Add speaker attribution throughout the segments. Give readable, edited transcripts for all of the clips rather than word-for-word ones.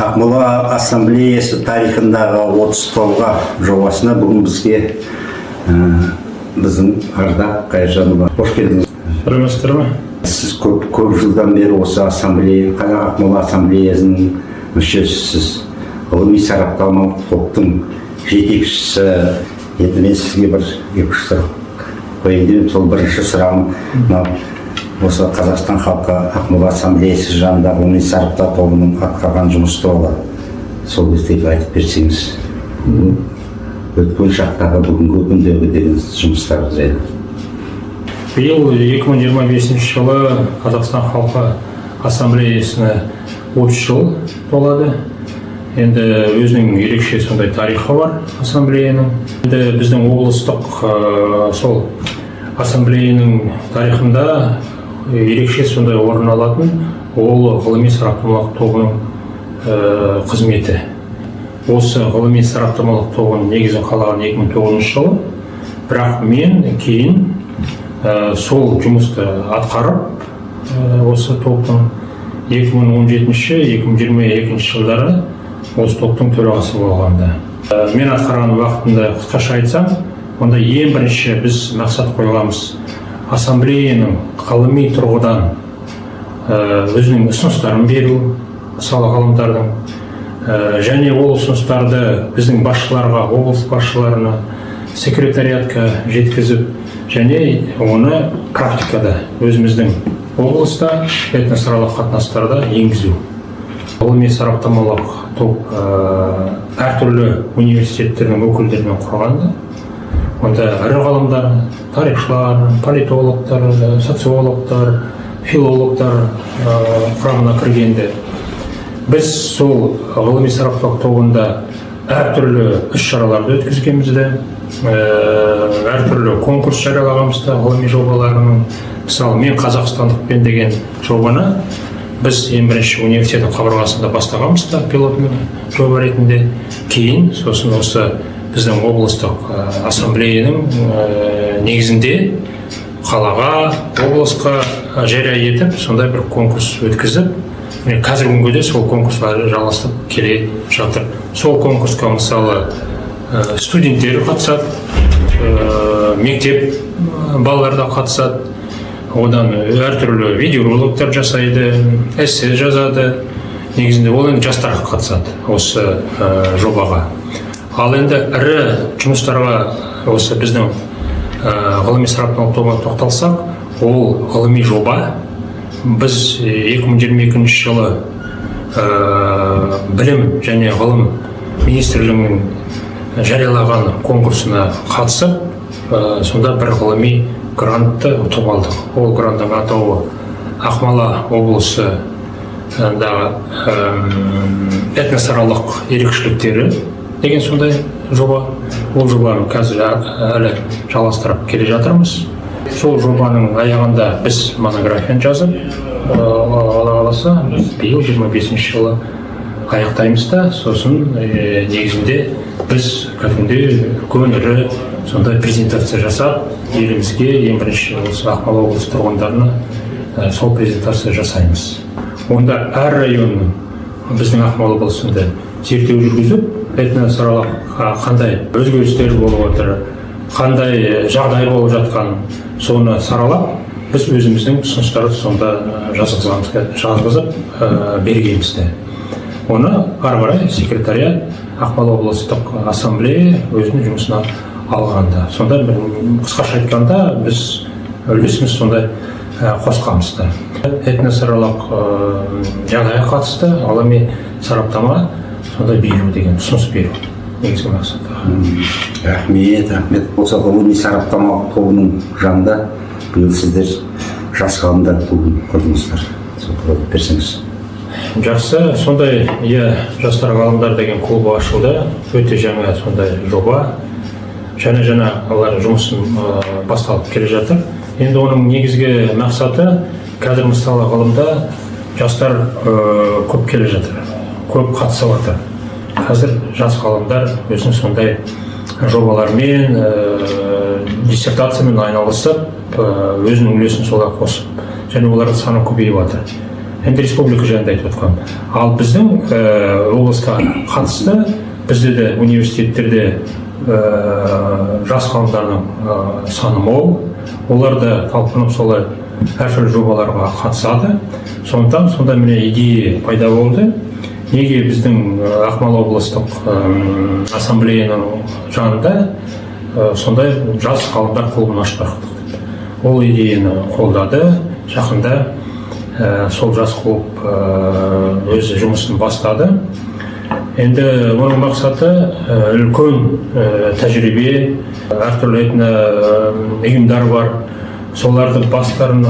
Speaker 1: Ақмола Ассамблеясы тарихындағы 30 тұлға жобасына бүгін бізге біздің Ардақ Қайыржанұлы. Қош келдіңіз.
Speaker 2: Сәлеметсіздер ме?
Speaker 1: Сіз көп көп жылдан бері осы ассамблея, Ақмола Ассамблеясының мүшесісіз, ғылыми сараптамалық топтың жетекшісі. Енді мен сізге бір екі үш сұрақ қояйын деп едім. Сол бірінші сұрағым мынау: осы Қазақстан халқы Ақмола Ассамблеясы жанындағы ғылыми сараптау тобының атқарған жұмысы туралы сол кездегі айтып берсеңіз, өткен шақтағы, бүгінгі күндегі деген жұмыстар жайлы.
Speaker 2: Биыл 2025 жылы Қазақстан халқы Ассамблеясына 30 жыл толады. Енді өзінің ерекше сондай тарихы бар ассамблеяның. Енді біздің облыстық сол ассамблеяның тарихында ерекше сондай орын алатын ол ғылыми сараптамалық тобының қызметі. Осы ғылыми сараптамалық тобының негізін қалаған 2009 жылы, бірақ мен кейін сол жұмысты атқарып, осы топтың 2017-2022 жылдары осы топтың төрағасы болғанда. Мен атқарған уақытында қысқаша айтсам, онда ең бірінші біз мақсат қойғанбыз: ассамблеяның ғылыми тұрғыдан өзінің ұсыныстарын беру, мысалы, ғалымдардың, және ол ұсыныстарды біздің басшыларға, облыс басшыларына, секретариатқа жеткізіп және оны практикада өзіміздің облыста этносаралық қатынастарда енгізу. Ғылыми сараптамалық топ әртүрлі университеттердің өкілдерімен құрғанда, онда ірі ғалымдар, тарихшылар, политологтар, социологтар, филологтар құрамына кіргенде, біз сол ғылыми сараптау тобында әртүрлі іс шараларды өткізгенбізді, әртүрлі конкурс жариялағанбыз да ғылыми жобаларының. Мысалы, «Мен қазақстандықпен» деген жобаны біз ең бірінші университеттің қабырғасында бастағанбыз да пилотный жоба ретінде. Кейін сосын осы біздің облыстық ассамблеяның негізінде қалаға, облысқа жария етіп, сондай бір конкурс өткізіп, міне, қазіргі күнге де сол конкурс әлі жалғасып келе жатыр. Сол конкурсқа, мысалы, студенттер қатысады, мектеп балалары да қатысады. Одан әртүрлі видеороликтер жасайды, эссе жазады. Негізінде ол енді жастар қатысады осы жобаға. Ал енді ірі жұмыстарға, осы біздің ғылыми сараптамалық тобына тоқталсақ, ол ғылыми жоба біз 2022 жылы Білім және ғылым министрлігінің жариялаған конкурсына қатысып, сонда бір ғылыми грантты ұтып алдық. Ол гранттың атауы «Ақмола облысындағы этносаралық ерекшеліктері» деген сондай жоба. Ол жобаны қазір әлі жалғастырып келе жатырмыз. Сол жобаның аяғында біз монографияны жазып, Алла қаласа, биыл 25 жылы аяқтаймыз да, сосын негізінде біз кәдімгідей үлкен ірі сондай презентация жасап, елімізге, ең бірінші осы Ақмола облысы тұрғындарына сол презентация жасаймыз. Онда әр районның, біздің Ақмола облысында зерттеу жүргізіп, этносаралық қандай өзгерістер болып отыр, қандай жағдай болып жатқан, соны саралап, біз өзіміздің ұсыныстарды сонда жазғызамыз, жазғызып бергенбіз де. Оны ары қарай секретариат, Ақмола облыстық ассамблея өзінің жұмысына алғанда, сонда бір қысқаша айтқанда, біз үлесіміз сондай қосқанбыз да. Этносаралық жағдайға қатысты ғылыми сараптама сондай беру деген, ұсыныс беру негізгі мақсаты.
Speaker 1: Рахмет, рахмет. Осы ғылыми сараптамалық тобының жанында биыл сіздер жас ғалымдар клубын құрдыңыздар. Сол туралы айтып берсеңіз.
Speaker 2: Жақсы, сондай, иә, «Жастар ғалымдар» деген клуб ашылды. Өте жаңа сондай жоба, жаңа жаңа олар жұмысын басталып келе жатыр. Енді оның негізгі мақсаты, қазір, мысалы, ғылымда жастар көп келе жатыр, көп қатысып жатыр. Қазір жас ғалымдар өзінің сондай жобалармен, диссертациямен айналысып, өзінің үлесін солай қосып және олардың саны көбейіп жатыр. Енді республика жайында айтып отқаным. Ал біздің облысқа қатысты бізде де университеттерде жас ғалымдардың саны мол, олар да талпынып, солай әртүрлі жобаларға қатысады. Сондықтан сонда, міне, идея пайда болды: неге біздің Ақмола облыстық ассамблеяның жанында сондай жас ғалымдар клубын ашпақ деп. Ол идеяны қолдады. Жақында сол жас клуб өз жұмысын бастады. Енді оның мақсаты үлкен тәжірибе, әртүрлі этно ұйымдар бар, солардың бастарын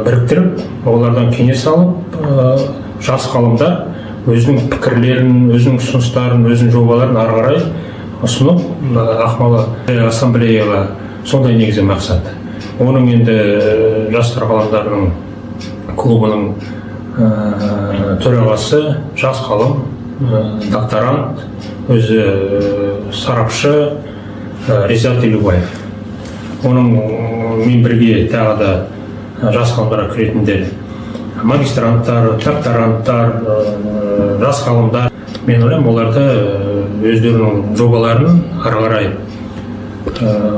Speaker 2: біріктіріп, олардан кеңес алып, жас ғалымдар өзінің пікірлерін, өзінің ұсыныстарын, өзінің жобаларын ары қарай ұсынып, Ақмола ассамблеяға, сондай негізгі мақсат оның. Енді жастар ғалымдарының клубының төрағасы жас ғалым, докторант, өзі сарапшы Ризат Елубаев. Оның мен бірге тағы да жас ғалымдарға кіретіндер магистранттар, докторанттар, жас ғалымдар. Мен ойлаймын, оларды өздерінің жобаларын ары қарай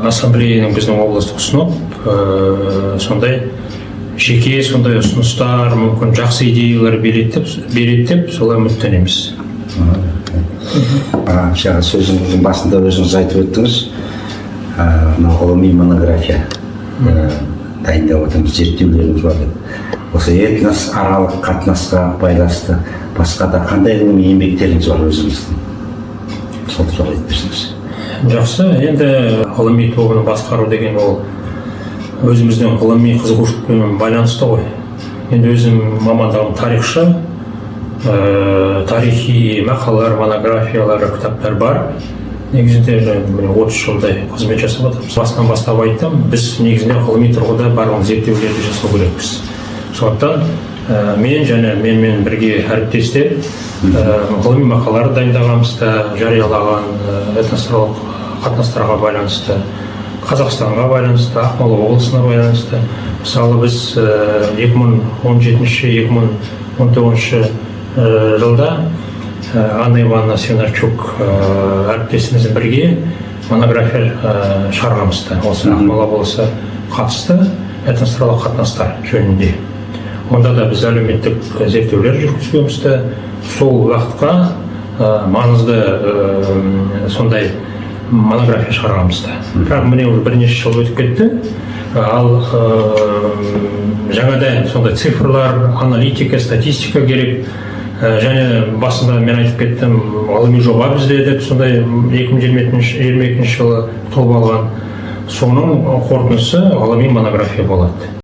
Speaker 2: ассамблеяның, біздің облыстық ұсынып, сондай жеке сондай ұсыныстар, мүмкін, жақсы идеялар береді деп солай үміттенеміз.
Speaker 1: Жаңа сөзіңіздің басында өзіңіз айтып өттіңіз, мынау ғылыми монография дайындап отырмыз, зерттеулеріміз бар деп. Осы этносаралық қатынасқа байланысты басқа да қандай ғылыми еңбектеріңіз бар өзіңіздің? Сол туралы айтып берсеңіз.
Speaker 2: Жақсы. Енді ғылыми тобын басқару деген ол өзіміздің ғылыми қызығушылықпен байланысты ғой. Енді өзім мамандығым тарихшы, тарихи мақалалар, монографиялар, кітаптар бар. Негізінде міне, 30 жылдай қызмет жасап жатырмыз. Басынан бастап айттым, біз негізінде ғылыми тұрғыда барлық зерттеулерді жасау керекпіз. Сондықтан мен және менімен бірге әріптестер ғылыми мақалалар дайындағанбыз да, жариялаған, этносаралық қатынастарға байланысты, Қазақстанға байланысты, Ақмола облысына байланысты. Мысалы, біз 2017-2019 жылда Анна Ивановна Свинарчук әріптесімізбен бірге монография шығарғанбыз да, осы Ақмола облысы қатысты этносаралық қатынастар жөнінде. Онда да біз әлеуметтік зерттеулер жүргізгенбіз де, сол уақытқа маңызды сондай монография шығарғанбыз да. Бірақ міне, уже бірнеше жыл өтіп кетті, ал жаңадан сондай цифрлар, аналитика, статистика керек. Және басында мен айтып кеттім, ғылыми жоба бізде деп, сондай 2022 жылы толып алған, соның қорытындысы ғылыми монография болады.